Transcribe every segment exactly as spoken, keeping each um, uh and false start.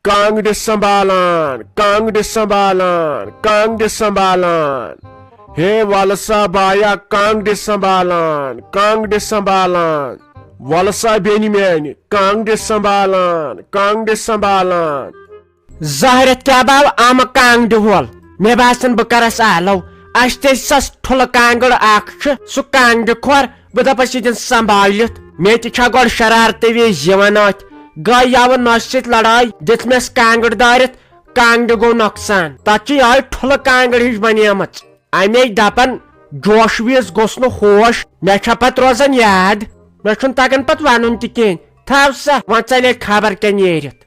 کانٛگڑِ سنبھالان، کانٛگڑِ سنبھالان، کانٛگڑِ سنبھالان۔ ہے وَلہٕ سا بایا، کانٛگڑِ سنبھالان، کانٛگڑِ سنبھالان۔ وَلہٕ سا بیٚنہِ میٛانہِ، کانٛگڑِ سنبھالان، کانٛگڑِ سنبھالان۔ زہرت کیٛاہ باو آمہٕ کانٛگڑِ وول؟ مےٚ باسان بہٕ کرس آلو۔ اَسہِ تہِ سَس ٹھُلہٕ کانٛگٕر اکھ چھِ، سُہ کانٛگڑِ کھۄر۔ بہٕ دَپَس یہِ دِن سنبھٲلِتھ۔ مےٚ تہِ چھا گۄڈٕ شرارتہٕ وِزِ یِوان اَتھِ۔ گٔے یَوٕ نۄشہِ سۭتۍ لڑٲے، دِژمَس کانٛگٕر دٲرِتھ، کانٛگڑِ گوٚو نۄقصان۔ تَتھ چھِ یِہوٚے ٹھُلہٕ کانٛگٕر ہِش بنیمٕژ۔ اَمے دَپان جوشہٕ وِزِ گوٚژھ نہٕ ہوش، مےٚ چھا پَتہٕ روزان یاد؟ مےٚ چھُنہٕ تَگان پَتہٕ وَنُن تہِ کِہیٖنۍ۔ تھاو سا، وۄنۍ ژَلے خبر کیٛاہ نیٖرِتھ۔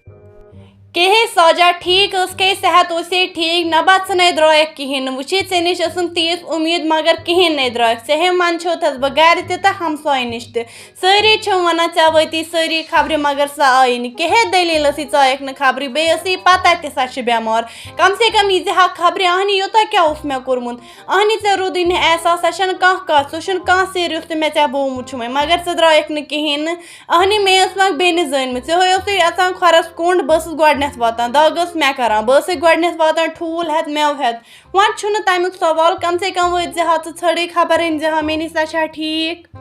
کیٛاہ ہے ساجا، ٹھیٖک ٲسکھے، صحت اوسے ٹھیٖک؟ نہ بَتہٕ ژٕ نے درٛایَکھ کِہیٖنۍ نہٕ۔ وٕچھے ژےٚ نِش ٲسٕم تیٖژ اُمید، مگر کِہیٖنۍ نے درٛایَکھ۔ ژےٚ ہے منٛدچھوتھَس بہٕ گَرِ تہِ تہٕ ہمسایہِ نِش تہِ۔ سٲری چھِم وَنان ژےٚ وٲتی سٲری خبرِ، مگر سۄ آیی نہٕ۔ کیٛاہ ہے دٔلیٖل ٲسٕے، ژایَکھ نہٕ خبرٕے؟ بیٚیہِ ٲسٕے پَتہ تہِ سۄ چھِ بٮ۪مار۔ کم سے کم یی زِ ہا خبرِ، اہنہِ یوٗتاہ کیٛاہ اوس مےٚ کوٚرمُت؟ اہنہِ ژےٚ روٗدُے نہٕ احساس، سۄ چھَنہٕ کانٛہہ کَتھ، سُہ چھُنہٕ کانٛہہ سیٖریَس تہِ مےٚ ژےٚ بومُت چھُمَے، مگر ژٕ درٛایَکھ نہٕ کِہیٖنۍ نہٕ۔ اہنہِ مے ٲس وۄنۍ بیٚنہِ زٲنمٕژ، ژےٚ ہَے اوسُے اَژان کھۄرَس کوٚنٛڈ، بہٕ ٲسٕس گۄڈٕنٮ۪تھ واتان، دَگ ٲس مےٚ کَران، بہٕ ٲسَے گۄڈٕنٮ۪تھ واتان ٹھوٗل ہٮ۪تھ، مٮ۪وٕ ہٮ۪تھ۔ وۄنۍ چھُنہٕ تَمیُک سوال، کم سے کم وٲتۍ زِ ہا ژٕ ژھٔڑٕے خبر أنۍ زِ ہا مےٚ نِش، سۄ چھا ٹھیٖک؟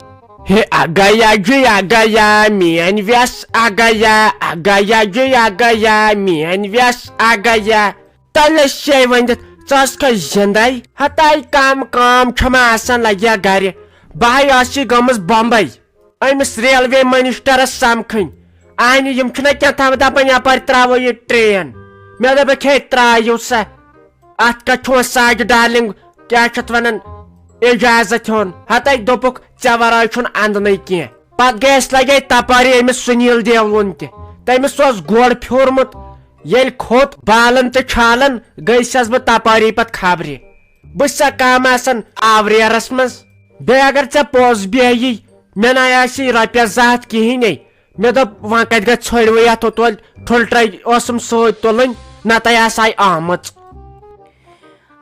ہے اگیا جی اگیا میٲنۍ ویس اگیا، اگیا جی اگیا میٲنۍ ویس اگیا۔ تلس چھے ؤنِتھ ژٕ ٲسکھا زندے؟ ہتاے کم کٲم چھمہ آسان لگیا گرِ۔ بہے ٲسی گٔمٕژ بمبے۔ أمِس ریلوے منسٹرس سمکھٕنۍ۔ اہنہِ یِم چھِنہ کینٛہہ تام دپان یپٲرۍ تراوو یہِ ٹرین۔ مےٚ دوٚپُکھ ہے ترایِو سا۔ اتھ کتھ چھُ وۄنۍ ساجہِ ڈارلنگ کیٛاہ چھِ اتھ ونان اجازت ہیوٚن؟ ہتے دوٚپُکھ ژےٚ ورٲے چھُنہٕ اندنٕے کینٛہہ۔ پتہٕ گٔے اسہِ لگے تپٲری أمِس سُنیل دیولُن تہِ۔ تٔمِس اوس گۄڈ پھیوٗرمُت۔ ییٚلہِ کھوٚت بالن تہٕ چھالن گٔیسس بہٕ تپٲری پتہٕ خبرِ۔ بہٕ چھسا کم آسان آوریرس منٛز؟ بیٚیہِ اگر ژےٚ پوٚز بیہی، مےٚ ناے آسی رۄپیس زٕ ہتھ کِہیٖنے۔ مےٚ دوٚپ وۄنۍ کتہِ گژھِ ژھٔڑوٕے اتھ، اوٚتول ٹھُلہٕ ٹرٛے ٲسٕم سۭتۍ تُلٕنۍ، نتہٕ آسہٕ ہاے آمٕژ۔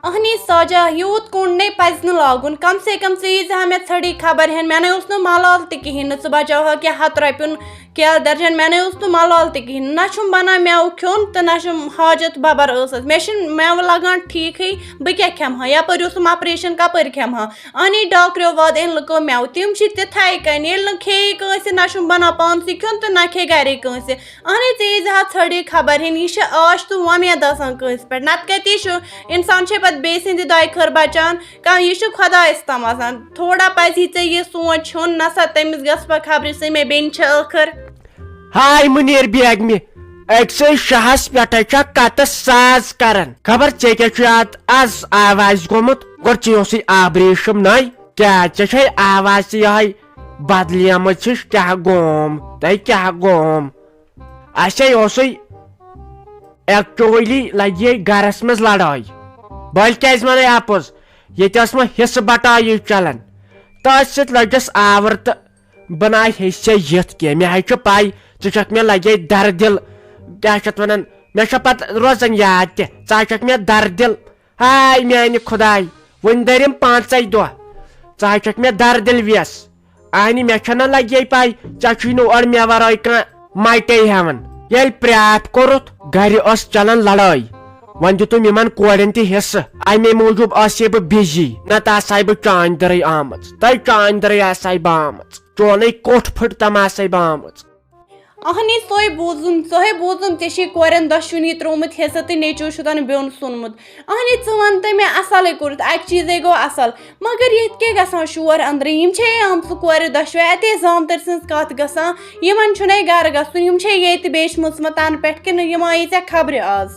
اہنی ساجا، یوٗت کوٚنٛڈ نے پزِ نہٕ لاگُن۔ کم سے کم ژٕ یی زِ ہا مےٚ ژھٔڑٕے خبر ہٮ۪ن، مےٚ نے اوس نہٕ ملال تہِ کِہیٖنۍ نہٕ، ژٕ بچاوہا کیٛاہ ہتھ رۄپیُن کیٛاہ درجن، مےٚ نے اوس نہٕ ملال تہِ کِہیٖنۍ نہٕ۔ نہ چھُم بنان مٮ۪وٕ کھیوٚن تہٕ نہ چھُم حاجت ببر ٲسس۔ مےٚ چھِنہٕ مٮ۪وٕ لگان ٹھیٖکھٕے، بہٕ کیٛاہ کھٮ۪مہٕ ہا؟ یپٲرۍ اوسُم آپریشن، کپٲرۍ کھٮ۪مہٕ ہا؟ اہنی ڈاکریو واد أنۍ لُکو مٮ۪وٕ، تِم چھِ تِتھے کٔنۍ، ییٚلہِ نہٕ کھیٚیہِ کٲنٛسہِ، نہ چھُم بنان پانسٕے کھیوٚن تہٕ نہ کھیٚیہِ گرے کٲنٛسہِ۔ اہنی ژےٚ یی زِ ہا ژھٔڑٕے خبر ہٮ۪ن، یہِ چھِ آش تہٕ وۄمید آسان کٲنٛسہِ پٮ۪ٹھ، نتہٕ کتے چھُ انسان چھے پتہٕ بیٚیہِ سٕنٛدِ دۄیہِ خٲر بچان۔ کانٛہہ، یہِ چھُ خۄدایس تام آسان۔ تھوڑا پزِ ہے ژےٚ یہِ سونٛچ ہیوٚن، نہ سا تٔمِس گٔژھ پتہٕ خبرِ سُہ مےٚ بیٚنہِ چھِ ٲخٕر۔ ہاے منیر بیگمہِ، أکسٕے شاہس پٮ۪ٹھے چھا کتس ساز کران؟ خبر ژےٚ کیٛاہ چھُے اتھ از آوازِ گوٚمُت؟ گۄڈٕ ژےٚ اوسُے آبریشم ناے، کیٛاہ ژےٚ چھے آواز تہِ یہے بدلیمٕژ ہِش؟ کیٛاہ گوم تۄہہِ، کیٛاہ گوم؟ اسے اوسُے ایکچولی لگہِ ہے گرس منٛز لڑٲے۔ بٔلۍ کیٛازِ ونَے اپُز؟ ییٚتہِ ٲس وۄنۍ حصہٕ بٹایی چلان۔ تٔتھۍ سۭتۍ لٔجس آور تہٕ بہٕ نہ حصے یِتھ کینٛہہ۔ مےٚ حظ چھُ پَے ژٕ چھکھ مےٚ لگے دردِل، کیٛاہ چھِ اتھ ونان، مےٚ چھےٚ پتہٕ روزان یاد تہِ، ژٕ حظ چھکھ مےٚ دردِل۔ ہاے میانہِ خداے، وۄنۍ دٔرِم پانٛژے دۄہ، ژٕ حظ چھکھ مےٚ دردِل ویس۔ اہنہِ مےٚ چھنہ لگے پَے، ژےٚ چھُے نہٕ اورٕ مےٚ ورٲے کانٛہہ مٹے ہٮ۪وان۔ ییٚلہِ پرٛاپھ کوٚرُتھ، گرِ ٲس چلان لڑٲے۔ وۄنۍ دیُتُم یِمن کورٮ۪ن تہِ حصہٕ، امے موٗجوٗب ٲس ہے بہٕ بِزی، نتہٕ آسہٕ ہاے بہٕ چانہِ دٔرٕے آمٕژ، تۄہہِ چانہِ دٔرٕے آسہٕ ہاے بہٕ آمٕژ، چونٕے کوٚٹھ پھٕٹ تام آسہٕ ہاے بہٕ آمٕژ۔ اہنی سۄے بوٗزُم، سۄے بوٗزُم ژےٚ چھے کورٮ۪ن دۄشوٕنی ترٛوومُت حصہٕ تہٕ نیٚچوٗ چھُتن بیوٚن سُنمُت۔ اہنی ژٕ وَن تہٕ مےٚ اصلٕے کوٚرُتھ، اکہِ چیٖزے گوٚو اصل، مگر ییٚتہِ کیٛاہ گژھان شور أنٛدرٕ؟ یِم چھے آمژٕ کورِ دۄشوے اَتے زامتٕرۍ سٕنٛز کَتھ گژھان، یِمن چھُنَے گرٕ گژھُن، یِم چھے ییٚتہِ بیچھمٕژ تَنہٕ پٮ۪ٹھ کِنہٕ یِم آیہِ ژےٚ خبرِ آز؟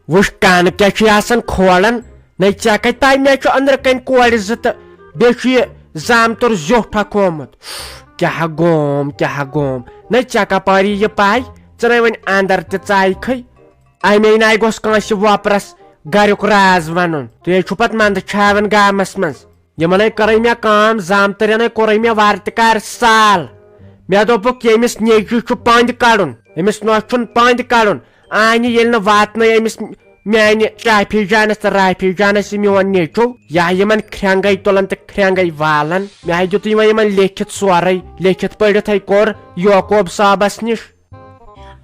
وٕچھ کَنہٕ کیٛاہ چھُے آسان کھولان، نَے ژےٚ کَتہِ پَے مےٚ چھُ أنٛدرٕ کَنہِ کورِ زٕ تہٕ بیٚیہِ چھُ یہِ زامتُر زیوٹھ اکھ ہومُت۔ کیٛاہ گوم، کیٛاہ گوم، نَے ژےٚ کَپٲرۍ یہِ پَے؟ ژٕ نَے وۄنۍ اَنٛدر تہِ ژایکھٕے۔ اَمے نَے گوٚژھ کٲنٛسہِ وۄپرس گریُک راز ونُن۔ تُہۍ ہے چھِو پتہٕ منٛدٕ چھاوان گامس منٛز۔ یِمن ہے کٔرٕے مےٚ کٲم، زامتٕرٮ۪ن ہے کوٚرُے مےٚ وارٕ تہِ کارٕ سال۔ مےٚ دوٚپُکھ، ییٚمِس نیٚچوِس چھُ پنٛد کڑُن، أمِس نۄشہِ چھُنہٕ پنٛد کڑُن۔ آنہِ ییٚلہِ نہٕ واتنٲے أمِس میانہِ شافی جانس تہٕ رافی جانس یہِ میون نیٚچو، یا یِمن کھرٛٮ۪نٛگے تُلان تہٕ کھرٛٮ۪نٛگے والان۔ مےٚ ہے دیُتُے وۄنۍ یِمن لیکھِتھ سورُے، لیکھِتھ پٔرِتھ ہے کوٚر یعقوب صٲبس نِش۔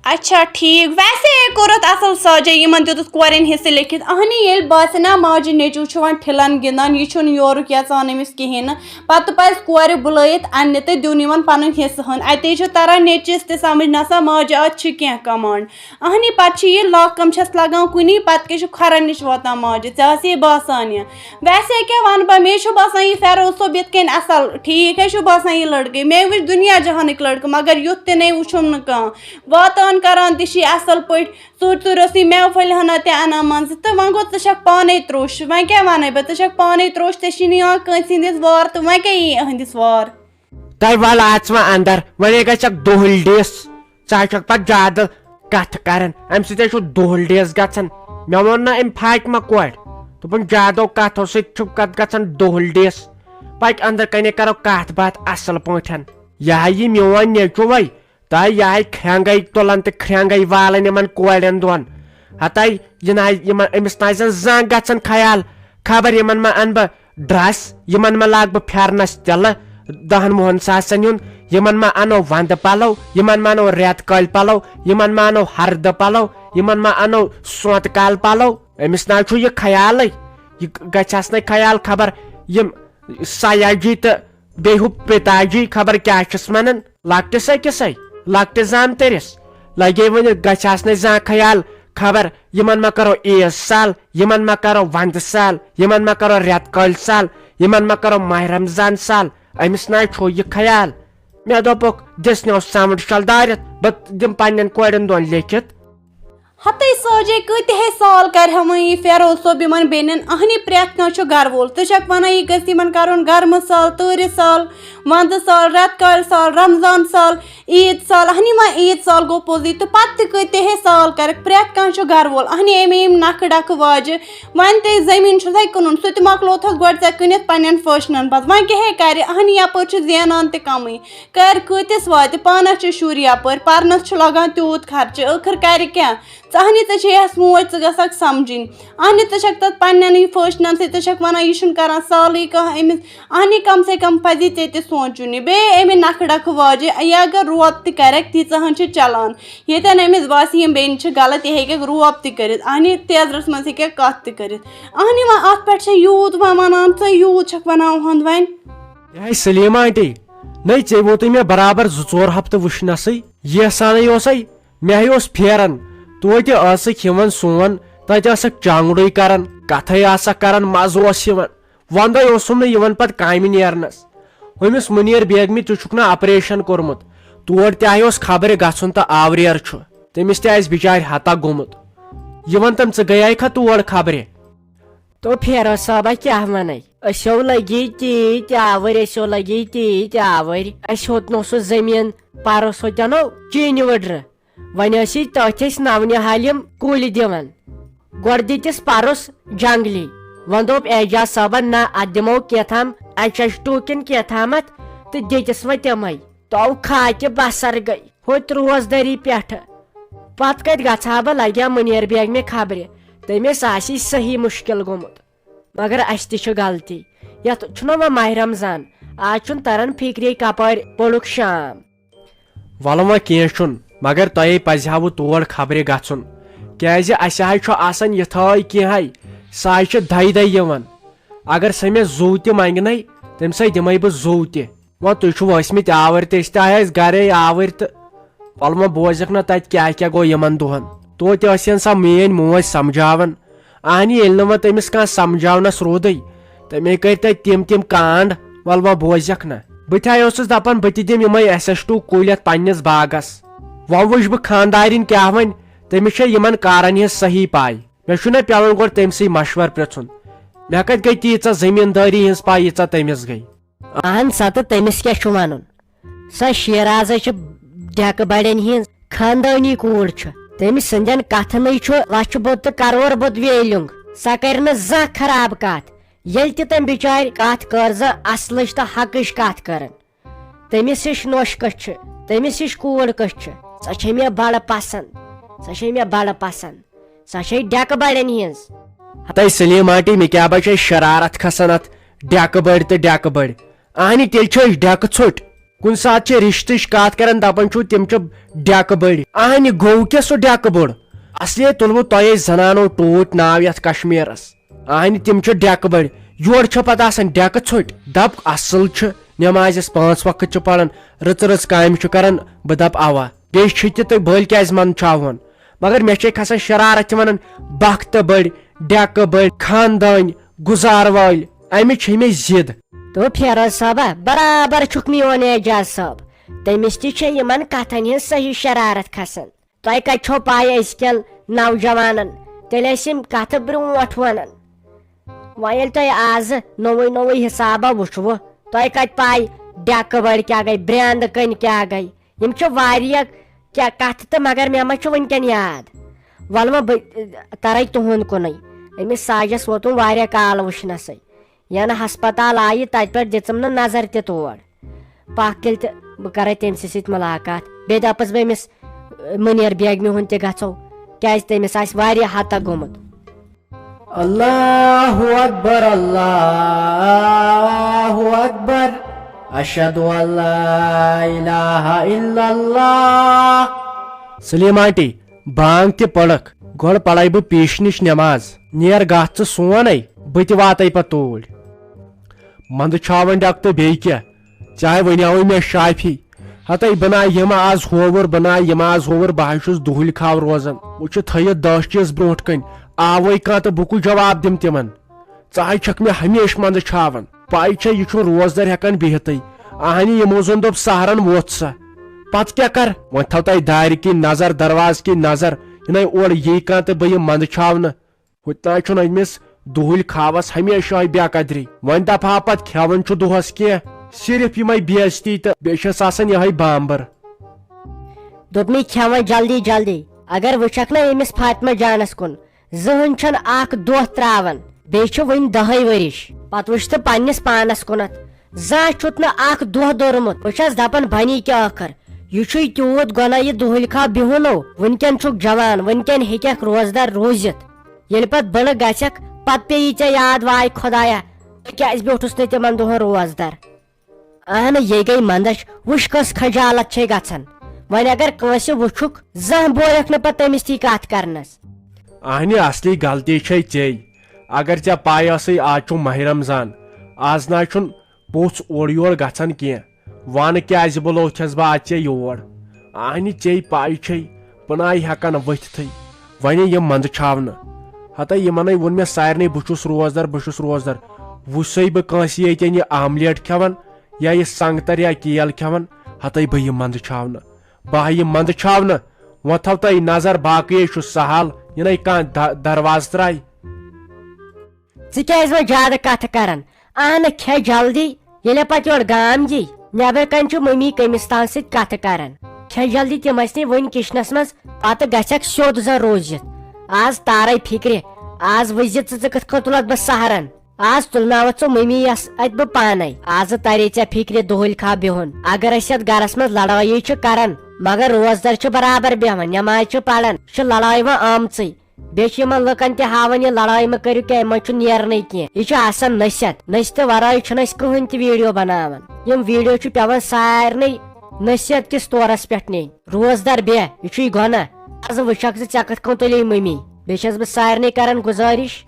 اچھا، ٹھیٖک۔ ویسے کوٚرُتھ اصل ساجے، یِمن دیُتُتھ کورٮ۪ن حصہٕ لیکھِتھ۔ اہنی، ییٚلہِ باسہِ نا ماجہِ نیٚچوٗ چھُ وۄنۍ ٹھِلن گِنٛدان، یہِ چھُنہٕ یورُک یژھان أمِس کِہیٖنۍ نہٕ، پتہٕ پزِ کورِ بُلٲیِتھ اننہِ تہٕ دیُن یِمن پنُن حصہٕ ہن۔ اتے چھُ تران نیٚچوِس تہِ سمجھ، نسا ماجہِ اتھ چھِ کینٛہہ کمانڈ۔ اہنی، پتہٕ چھِ یہِ لاکم چھس لگان کُنی، پتہٕ کیٛاہ چھُ کھۄرن نِش واتان ماجہِ؟ ژےٚ آسہِ یہِ باسان یہِ؟ ویسے کیٛاہ ونہٕ بہٕ، مےٚ چھُ باسان یہِ فیروز صٲب یِتھ کٔنۍ اصل، ٹھیٖک ہے چھُ باسان یہِ لڑکہٕ۔ مےٚ وٕچھ دُنیا جہانٕکۍ لڑکہٕ، مگر یُتھ تہِ نے وُچھُم نہٕ کانٛہہ۔ واتان کران تہِ چھِ اصل پٲٹھۍ، ژوٗرِ ژوٗرِ اوس یہِ مٮ۪وٕ پھٔلۍ ہنا تہِ انان منٛزٕ۔ تہٕ وۄنۍ گوٚو، ژٕ چھکھ پانے تروٚش، وۄنۍ کیٛاہ ونَے بہٕ، ژٕ چھکھ پانے تروٚش، ژےٚ چھِی نہٕ یِوان کٲنٛسہِ ہٕنٛدِس وار، تہٕ وۄنۍ کیٛاہ یی یِہنٛدِس وار؟ تۄہہِ وَل اَژ وۄنۍ اَندَر، وۄنۍ گژھکھ دۄہلہِ ڈِس۔ ژٕ ہا چھَکھ پَتہٕ زیادٕ کَتھٕ کَران، اَمہِ سۭتۍ ہا چھُ دۄہلہِ ڈِس گژھان۔ مےٚ ووٚن نہ أمۍ فاطمہ کورِ، دوٚپُن زیادو کَتھو سۭتۍ چھُ کَتھ گژھان دۄہلہِ ڈِس۔ پَکہِ اَندَر کَنے کَرو کَتھ باتھ اَصٕل پٲٹھۍ۔ یہِ ہا یہِ میون نیٚچوٗ وَے، تۄہہِ یہِ ہا کھرٛٮ۪نٛگَے تُلان تہٕ کھرٛٮ۪نٛگَے والان یِمَن کورٮ۪ن دۄن۔ ہَتَے یہِ نہ، یِمَن، أمِس نہ آسن زانٛہہ گژھان خیال، خبر یِمَن ما اَنہٕ بہٕ ڈرٛس، یِمَن ما لاگہٕ بہٕ پھٮ۪رنَس تِلہٕ دَہَن وُہَن ساسَن ہُنٛد، یِمَن ما اَنو وَندٕ پَلو، یِمَن ما اَنو رٮ۪تہٕ کٲلۍ پَلو، یِمَن ما اَنو ہَردٕ پَلو، یِمَن ما اَنو سونٛتہٕ کال پَلو۔ أمِس نہ چھُ یہِ خیالٕے۔ یہِ گژھٮ۪س نَے خیال خبر یِم سیاجی تہٕ بیٚیہِ ہُہ پِتاجی خبر کیٛاہ چھِس وَنان۔ لۄکٹِس أکِسے، لۄکٹِس زامتٕرِس لگے وۄنۍ گژھٮ۪س نَے زانٛہہ خیال خبر یِمن ما کرو عیٖد سال، یِمن ما کرو ونٛدٕ سال، یِمن ما کرو رٮ۪تہٕ کٲلۍ سال، یِمن ما کرو ماہِ رمضان سال۔ أمِس نہ چھُ یہِ خیال۔ مےٚ دوٚپُکھ، دِس نیو سمٕڈ شل دٲرِتھ، بہٕ دِمہٕ پننٮ۪ن کورٮ۪ن دۄن لیکھِتھ۔ ہتے ساجے کۭتہِ ہے سال کرِ ہا وۄنۍ یہِ فیروز صٲب یِمن بیٚنٮ۪ن؟ اہنی، پرٛٮ۪تھ کانٛہہ چھُ گرٕ وول۔ ژٕ چھکھ ونان یہِ گژھِ یِمن کرُن گرمہٕ سال، تۭرِ سال، ونٛدٕ سال، رٮ۪تہٕ کالہِ سال، رمضان سال، عیٖد سال۔ اہنی، وۄنۍ عیٖد سال گوٚو پوٚزُے، تہٕ پتہٕ تہِ کۭتہِ ہے سال کرکھ، پرٛٮ۪تھ کانٛہہ چھُ گرٕ وول۔ اہنی، أمۍ أمۍ نکھٕ ڈکھٕ واجہِ، وۄنۍ تے زٔمیٖن چھُ تۄہہِ کٕنُن، سُہ تہِ مۄکلوتھس گۄڈٕ ژےٚ کٕنِتھ پننٮ۪ن فٲشنن پتہٕ۔ وۄنۍ کیٛاہ ہے کرِ؟ اہنی، یپٲرۍ چھُ زینان تہِ کمٕے۔ کرِ کۭتِس واتہِ؟ پانس چھِ شُرۍ یپٲرۍ، پرنس چھُ لگان تیوٗت خرچہٕ، ٲخٕر کرِ کیٛاہ؟ ژٕ اہنہِ، ژےٚ چھے یس موج، ژٕ گژھکھ سمجھِنۍ۔ اہنہِ، ژٕ چھکھ تتھ پننٮ۪نٕے فٲشنن سۭتۍ، ژٕ چھکھ ونان یہِ چھُنہٕ کران سالٕے کانٛہہ أمِس۔ اہنہِ، کم سے کم پزی ژےٚ تہِ سونچُن یہِ۔ بیٚیہِ أمہِ نکھٕ ڈکھٕ واجہِ، یہِ اگر روب تہِ کرکھ، تیٖژاہ ہن چھِ چلان۔ ییٚتٮ۪ن أمِس باسہِ یِم بیٚنہِ چھِ غلط، یہِ ہیٚکٮ۪کھ روب تہِ کٔرِتھ۔ اہنہِ، تیزرس منٛز ہیٚکٮ۪کھ کتھ تہِ کٔرِتھ۔ اہنہِ، وۄنۍ اتھ پٮ۪ٹھ چھےٚ یوٗت وۄنۍ ونان، ژٕ یوٗت چھکھ ونان اُہُنٛد وۄنۍ۔ یہِ ہے سلیمہ آنٹی، نٔے ژےٚ ووتُے مےٚ برابر زٕ ژور ہفتہٕ وٕچھنَسٕے۔ یہِ احسانٕے اوسَے، مےٚ ہے اوس پھیران۔ توتہِ ٲسٕکھ یِوان سون، تَتہِ ٲسٕکھ چانگڑٕے کران، کتھے آسکھ کران، مزٕ اوس یِوان۔ وندے اوسُم نہٕ یِوان پتہٕ کامہِ نیرنس۔ ہُمِس مُنیر بیگمہِ تہِ چھُکھ نہٕ آپریشن کوٚرمُت، تور تہِ ہے اوس خبرِ گژھُن تہٕ آوریر چھُ۔ تٔمِس تہِ آسہِ بِچارِ ہتا گوٚمُت۔ یہِ وَن تہٕ، ژٕ گٔیے کھا تور خبرِ؟ تو پھیرو صٲبہ کیٛاہ وَنَے؟ أسیو لگی تیٖتۍ آوٕرۍ، أسیو لگی تیٖتۍ آوٕرۍ۔ اَسہِ ہیوٚت نہٕ سُہ زٔمیٖن، پَرُس ہیوٚتنو چیٖنہِ وٕڈرٕ۔ وۄنۍ ٲسی تٔتھۍ أسۍ نَونہِ حالہِ یِم کُلۍ دِوان۔ گۄڈٕ دِتِس پَرُس جنگلی، وۄنۍ دوٚپ اعجاز صٲبن، نہ، اَتھ دِمو کیٛاہ تام اٮ۪چ اٮ۪چ ٹوٗ کِنہٕ کیٛاہ تامَتھ، تہٕ دِتِس وۄنۍ تِمَے۔ تو کھاکہِ بسر گٔے ہوٚتۍ روزدٲری پٮ۪ٹھٕ۔ پتہٕ کتہِ گژھٕ ہا بہٕ، لگہِ ہا مُنیر بیگمہِ خبرِ، تٔمِس آسی صحیح مُشکل گوٚمُت۔ مگر اسہِ تہِ چھِ غلطی، یتھ چھُنہ وۄنۍ ماہِ رمضان، آز چھُنہٕ تران فکرے کپٲرۍ پوٚرُکھ شام۔ وَلہٕ وۄنۍ کینٛہہ چھُنہٕ، مگر تۄہے پزِ ہاوٕ تور خبرِ گژھُن، کیازِ اسہِ ہاے چھُ آسان یِتھٲے کینٛہہ ہاے، سۄ ہاے چھِ دَہہِ دۄہہِ یِوان۔ اگر سۄ مےٚ زُو تہِ منٛگنَے، تٔمِس ہاے دِمَے بہٕ زُو تہِ۔ وۄنۍ تُہۍ چھِو ٲسمٕتۍ آوٕرۍ تہٕ أسۍ تہِ آے أسۍ گرے آوٕرۍ تہٕ وَلہٕ وۄنۍ بوزٮ۪کھ نہ تَتہِ کیٛاہ کیٛاہ گوٚو یِمن دۄہن۔ توتہِ ٲسِن سۄ میٲنۍ موج سمجھاوان۔ اہنہِ ییٚلہِ نہٕ وۄنۍ تٔمِس کانٛہہ سمجھاونس روٗدٕے، تٔمۍ کٔرۍ تَتہِ تِم تِم کانٛڈ۔ وَلہٕ وۄنۍ بوزٮ۪کھ نہ۔ بہٕ تہِ ہاے اوسُس دپان بہٕ تہِ دِمہٕ یِمے ایس ایس ٹوٗ کُلۍ یتھ پننِس باغس۔ وۄنۍ وٕچھ بہٕ خانٛدارِنۍ کیٛاہ وَنہِ، تٔمِس چھےٚ یِمن کارن ہٕنٛز صحیح پاے۔ مےٚ چھُنہ پٮ۪وان گۄڈٕ تٔمۍ سٕے مشورٕ پرژھُن۔ مےٚ کتہِ گٔے تیٖژاہ زٔمیٖندٲری ہٕنٛز پاے ییٖژاہ تٔمِس گٔے۔ اہن سا، تہٕ تٔمِس کیٛاہ چھُ وَنُن؟ سۄ شیرازے چھِ ڈٮ۪کہٕ بڑٮ۪ن ہِنٛز خاندٲنی کوٗر چھِ۔ تٔمۍ سٕنٛدٮ۪ن کتھنٕے چھُ لچھٕ بوٚد تہٕ کرور بوٚد ویلیُنگ۔ سۄ کرِ نہٕ زانٛہہ خراب کتھ۔ ییٚلہِ تہِ تٔمۍ بِچارِ کتھ کٔر زِ اصلٕچ تہٕ حقٕچ کتھ کرٕنۍ۔ تٔمِس ہِش نوش کٔژھ چھِ، تٔمِس ہِش کوٗر کٔژھ چھِ۔ سۄ چھےٚ مےٚ بڑٕ پسنٛد، سۄ چھےٚ مےٚ بڑٕ پسنٛد۔ سۄ چھےٚ ڈٮ۪کہٕ بڑٮ۪ن ہِنٛز۔ ہتے سلیٖم آنٹی، مےٚ کیٛاہ بچے شرارت کھسان اتھ ڈٮ۪کہٕ بٔڑۍ تہٕ ڈٮ۪کہٕ بٔڑۍ۔ اہنہِ، تیٚلہِ چھِ أسۍ ڈٮ۪کہٕ ژھوٚٹۍ۔ کُنہِ ساتہٕ چھِ رِشتٕچ کتھ کران، دپان چھِو تِم چھِ ڈیکہٕ بٔڑۍ۔ اہنہِ گوٚو کیٛاہ سُہ ڈیکہٕ بوٚڑ؟ اصلی تُلوٕ تۄہے زنانو ٹوٗٹۍ ناو یتھ کشمیرس۔ اہنہِ تِم چھِ ڈیکہٕ بٔڑۍ، یورٕ چھِ پتہٕ آسان ڈیکہٕ ژھوٚٹۍ۔ دپ اصل چھِ، نمازٮ۪س پانٛژھ وقت چھِ پران، رٕژ رٕژ کامہِ چھِ کران، بہٕ دپ اوا۔ بیٚیہِ چھِ تہِ تہٕ بٔلۍ کیازِ منٛدچھاوہون؟ مگر مےٚ چھے کھسان شرارت تہِ ونان، بختہٕ بٔڑۍ، ڈیکہٕ بٔڑۍ، خاندٲنۍ، گُزار وٲلۍ، امِچ چھے مےٚ ضد۔ تو فیروز صٲبہ، برابر چھُکھ میون اعجاز صٲب۔ تٔمِس تہِ چھے یِمن کتھن ہٕنٛز صحیح شرارت کھسان۔ تۄہہِ کتہِ چھو پاے أزکٮ۪ن نوجوانن؟ تیٚلہِ ٲسۍ یِم کتھٕ برونٛٹھ ونان۔ وۄنۍ ییٚلہِ تۄہہِ آزٕ نوٚوُے نوٚوُے حسابہ وٕچھوٕ، تۄہہِ کتہِ پاے ڈیکہٕ بٔڑۍ کیٛاہ گٔے، برینٛدٕ کٔنۍ کیٛاہ گٔے؟ یِم چھِ واریاہ کیٛاہ کتھٕ تہٕ مگر مےٚ ما چھُ وٕنکٮ۪ن یاد۔ وَلہٕ وۄنۍ بہٕ ترے تُہُنٛد کُنُے۔ أمِس ساجس ووتُم واریاہ کال وٕچھنَسٕے۔ ینہٕ ہسپتال آیہِ، تتہِ پٮ۪ٹھ دِژٕم نہٕ نظر تہِ تور۔ پکھ تیٚلہِ تہٕ بہٕ کرے تٔمۍ سٕے سۭتۍ مُلاقات۔ بیٚیہِ دپس بہٕ أمِس، منیر بیگمہِ ہُنٛد تہِ گژھو، کیازِ تٔمِس آسہِ واریاہ ہتہ گوٚمُت۔ اللہ اکبر، اللہ اکبر، اشہد ان لا الہ الا اللہ۔ سلیم آنٹی، بانگ تہِ پٔرکھ، گۄڈٕ پرے بہٕ پیشنٕچ نماز۔ نیر گژھ ژٕ سونے، بہٕ تہِ واتے پتہٕ توٗرۍ۔ منٛدٕ چھاوَن ڈیکہٕ تہٕ بیٚیہِ کیٛاہ؟ ژےٚ وَنیٛاوُے مےٚ شافی۔ ہتے بہٕ نا یِمہٕ آز ہووُر، بہٕ نا یِمہٕ آز ہووُر، بہٕ ہا چھُس دُہٕلۍ کھاو روزان۔ وۄنۍ چھِ تھٲیِتھ دَہ چیٖز برونٛٹھ کَنۍ، آوَے کانٛہہ تہٕ بہٕ کُس جواب دِمہٕ تِمن؟ ژٕ ہاے چھَکھ مےٚ ہمیشہٕ منٛدٕ چھاوان۔ پَے چھےٚ یہِ چھُنہٕ روزدَر ہٮ۪کان بِہتھٕے۔ اہنہِ یِمو زَن دوٚپ سحرن ووٚتھ سا۔ پتہٕ کیٛاہ کر؟ وۄنۍ تھاو تۄہہِ دارِ کِنۍ نظر، دروازٕ کِنۍ نظر، یِنَے اورٕ یی کانٛہہ تہٕ بہٕ یِمہٕ منٛدٕ چھاونہٕ۔ ہُتہِ تام چھُنہٕ أمِس دُہٕلۍ کھاوس ہمیشہٕ یِہوٚے بے قدری۔ وۄنۍ دپہٕ ہا پتہٕ کھٮ۪وان چھُ دۄہس کینٛہہ، صرف یِمے بے عزتی تہٕ بیٚیہِ چھس آسان یِہوٚے بامبر۔ دوٚپمَے کھٮ۪وان جلدی جلدی۔ اگر وٕچھکھ نہ أمِس فاطمہ جانس کُن، زٕہٕنۍ چھَنہٕ اکھ دۄہ تراوان، بیٚیہِ چھِ وٕنہِ دَہَے ؤرِش۔ پتہٕ وٕچھ تہٕ پننِس پانس کُنتھ، زانٛہہ چھُتھ نہٕ اکھ دۄہ دوٚرمُت۔ بہٕ چھس دپان بنی کیٛاہ ٲخر؟ یہِ چھُے تیوٗت گۄناہ یہِ دُہٕلۍ کھاو بِہُن نو۔ وٕنکٮ۪ن چھُکھ جوان، وٕنکٮ۪ن ہیٚککھ روزدار روٗزِتھ۔ ییٚلہِ پتہٕ بٕڑٕ گژھکھ، پتہٕ پیٚیی ژےٚ یاد، واے خۄدایا، بہٕ کیٛازِ بیوٗٹھُس نہٕ تِمن دۄہن روزدر؟ اہنہٕ، یے گٔے منٛدچھ، وٕچھ کۄس خجالت چھے گژھان۔ وۄنۍ اگر کٲنٛسہِ وٕچھُکھ، زانٛہہ بویکھ نہٕ پتہٕ تٔمِس تھی کتھ کرنس۔ اہنہِ، اصلی غلطی چھے ژے۔ اگر ژےٚ پاے ٲسٕے آز چھُ ماہِ رمضان، آز نہ چھُنہٕ پوٚژھ اورٕ یور گژھان کینٛہہ۔ وَن کیٛازِ بُلوو چھَس بہٕ اَژ ژےٚ یور؟ اَہنہِ ژےٚ پَے چھے، بہٕ نَے ہٮ۪کان ؤتھتھٕے۔ وَنے یِم منٛدٕ چھاونہٕ۔ ہَتَے یِمَنَے ووٚن مےٚ سارنٕے، بہٕ چھُس روزدَر، بہٕ چھُس روزدَر۔ وُچھسَے بہٕ کٲنٛسہِ ییٚتٮ۪ن یہِ آملیٹ کھٮ۪وان یا یہِ سنٛگتَر یا کیل کھٮ۪وان، ہَتَے بہٕ یِم منٛدٕ چھاونہٕ۔ بہٕ ہا یِم منٛدٕ چھاونہٕ۔ وۄنۍ تھاو تۄہہِ نظر، باقٕے ہے چھُ سہل، یِنَے کانٛہہ د-، دروازٕ ترٛایہِ۔ ژٕ کیازِ وۄنۍ زیادٕ کتھٕ کران؟ اہنہٕ، کھےٚ جلدی۔ ییٚلہِ پتہٕ یورٕ گام یی، نٮ۪برٕ کنہِ چھُ ممی کٔمِس تام سۭتۍ کتھٕ کران۔ کھےٚ جلدی، تِم ٲسۍ نہٕ وُنہِ کچنس منٛز، پتہٕ گژھکھ سیوٚد زن روٗزِتھ۔ آز تارے فکرِ، آز وٕچھزِ ژٕ، ژٕ کِتھ کٔنۍ تُلتھ بہٕ سہرن۔ آز تُلناوتھ ژٕ ممی یس اتہِ بہٕ پانے۔ آزٕ ترے ژےٚ فکرِ دُہٕلۍ کھا بِہُن۔ اگر أسۍ یتھ گرس منٛز لڑٲیی چھِ کران، مگر روزدر چھِ برابر بیہوان، نماز چھِ پران، چھِ لڑٲے وۄنۍ آمژٕے۔ بیٚیہِ چھِ یِمن لُکن تہِ ہاوان، یہِ لڑٲے مہ کٔرِو کینٛہہ، یِمن چھُ نیرنٕے کینٛہہ۔ یہِ چھُ آسان نصیحت۔ نصیحتہِ ورٲے چھُنہٕ أسۍ کٕہٕنۍ تہِ ویڈیو بناوان۔ یِم ویڈیو چھِ پٮ۪وان سارنٕے نصیحت کِس طورس پٮ۪ٹھ نِنۍ۔ روزدر بیٚہہ، یہِ چھُے گۄناہ۔ آز وٕچھکھ زِ ژےٚ کِتھ کٔنۍ تُلے مٔمی۔ بیٚیہِ چھَس بہٕ سارنٕے کران گُزٲرِش،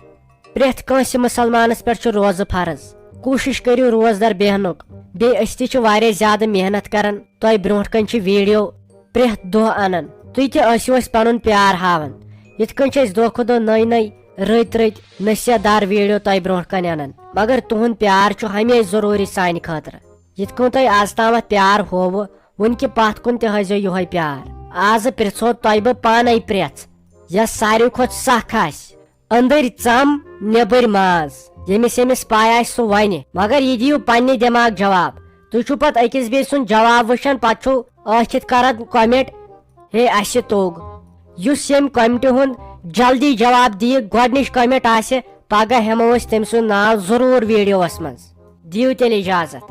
پرٛٮ۪تھ کٲنٛسہِ مُسلمانس پٮ۪ٹھ چھُ روزٕ فرض۔ کوٗشِش کٔرِو روزدر بیہنُک۔ بیٚیہِ أسۍ تہِ چھِ واریاہ زیادٕ محنت کران۔ تۄہہِ برونٛٹھ کنہِ چھِ ویڈیو پرٛٮ۪تھ دۄہ انان۔ تُہۍ تہِ ٲسِو اَسہِ پنُن پیار ہاوان۔ یِتھ کٔنۍ چھِ أسۍ دۄہ کھۄتہٕ دۄہ نٔے نٔے، رٔتۍ رٔتۍ نصیحت دار ویڈیو تۄہہِ برونٛٹھ کنہِ انان۔ مگر تُہُنٛد پیار چھُ ہمیشہِ ضروٗری سانہِ خٲطرٕ۔ یِتھ کٔنۍ تۄہہِ از تامتھ پیار ہووٕ، وُنہِ کہِ پتھ کُن تہِ ہٲیزیو یِہوٚے پیار۔ آزٕ پرٛژھو تۄہہِ بہٕ پانے پرٛژھ، یۄس ساروی کھۄتہٕ سخ آسہِ۔ أنٛدٕرۍ ژم، نیٚبٕرۍ ماز۔ ییٚمِس ییٚمِس پاے آسہِ سُہ ونہِ، مگر یہِ دِیِو پننہِ دٮ۪ماغ جواب۔ تُہۍ چھِو پتہٕ أکِس بیٚیہِ سُنٛد جواب وٕچھان، پتہٕ چھِو ٲکھِتھ کران comment، ہے اسہِ توٚگ۔ یُس ییٚمہِ commentہِ ہُنٛد جلدی جواب دِیہِ، گۄڈنِچ comment آسہِ، پگاہ ہٮ۪مو أسۍ تٔمۍ سُنٛد ناو ضروٗر ویڈیوس منٛز۔ دِیِو تیٚلہِ اجازت۔